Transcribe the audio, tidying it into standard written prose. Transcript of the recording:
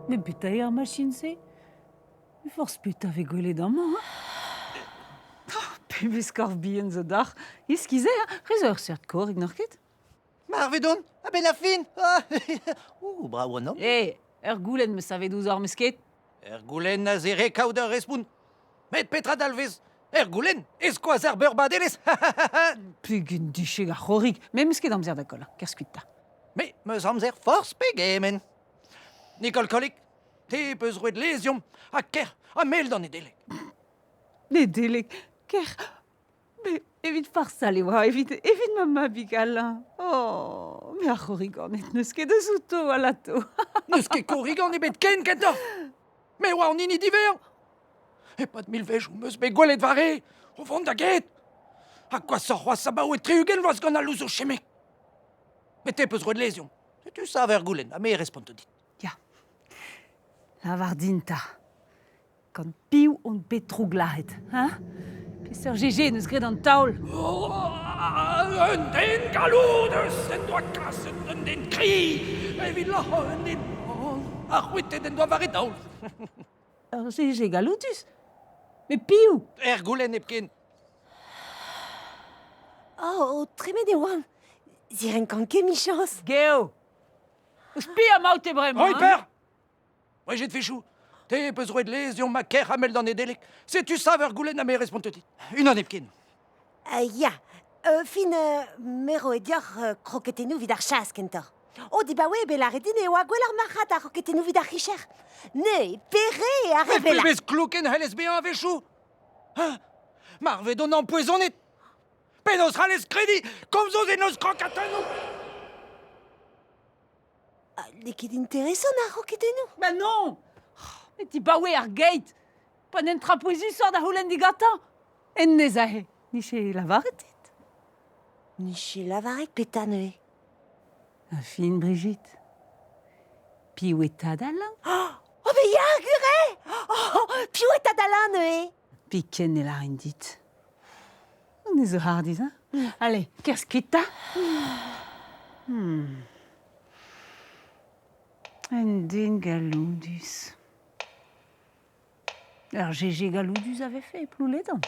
Met petra eo ar machin-se? Forzh petra 'vez gwelet amañ hein? Oh, pebezh korf bihan zo deoc'h! Iskis eo, hein? Re zo ur seurt korrig, n'oc'h ket? Marvet on, a-benn ar fin! Ouh, brav an holl. Eh, ur goulenn 'meus savet ouzhoc'h, 'meus ket? Ur goulenn a zere kaout ur respont. Met petra dalvez Ur goulenn e-skoaz ar beurbadelezh Pegen dichek ar c'horrig! Me 'meus ket amzer da goll, kerzh kuit 'ta. Me 'meus amzer forzh pegement. Nicole Collic, te 'peus roet leziomp ha kerc'h ha mel d'an Nedeleg. Nedeleg, kerc'h Met evit farsal e oa, evit, evit ma mabig Alain. Oh, me ar c'horriganed n'eus ket eus outo, alato. N'eus ket korrigan ebet ken kentoc'h. Me oa an hini diwezhañ. E-pad milvezioù 'm eus bet gwelet war e o vont da get. Ha gwashoc'h c'hoazh abaoe 60 vloaz gant al louzoù chemek. Met te 'peus roet lezion. Setu sav ur goulenn ha me responto dit. Ya. Lavar din 'ta. Gant piv on bet drouglazhet, hein? Peseurt GG n'eus graet an taol? Oh, un den galloudus en doa kaset un den kri evit loc'hañ un den ha c'hwitet en doa war e daol. Ur GG galloudus? Met piv? Er goulenn hepken. Oh, tremen e oan. Zirenkan ket 'michañs. Geo! Ouzh piv emaout-te bremañ? Oi, Per! Brigitte Fichou, te peus roet lez deomp ma kerc'h amel d'an Nedeleg. Setu sav ur goulenn ha me responto dit. Unan hepken. Ya, fin, me roe deoc'h kroketennoù evit ar chas kentoc'h. O, dibaoe eo bet lâret din e oa gwelloc'h marc'had ar roketennoù evit ar richer. Ne, pere ar re wellañ? Pebezh klokenn c'hellez bezañ a-wechoù? Hein? Marvet on empoezonet. Penaos c'hallez krediñ komz ouzh en eus krokatennoù? N'eo ket interesant ar roketennoù. Ben non! Met dibaoe ar geit! Pa n'en tra pouezusoc'h da c'houlenn digantañ! Hennezh aze, nije lavaret dit? Nije lavaret petra neuze? Fin, Brigitte. Piv eo tad Alain? Oh, mais ya, gure! Oh, piv eo tad Alain neuze? Biken ne lârin dit. On ez zo hardizh, hein? Allez, kerzh kuit 'ta. Un den galloudus. Ur GG galloudus a vefe e Plouledan.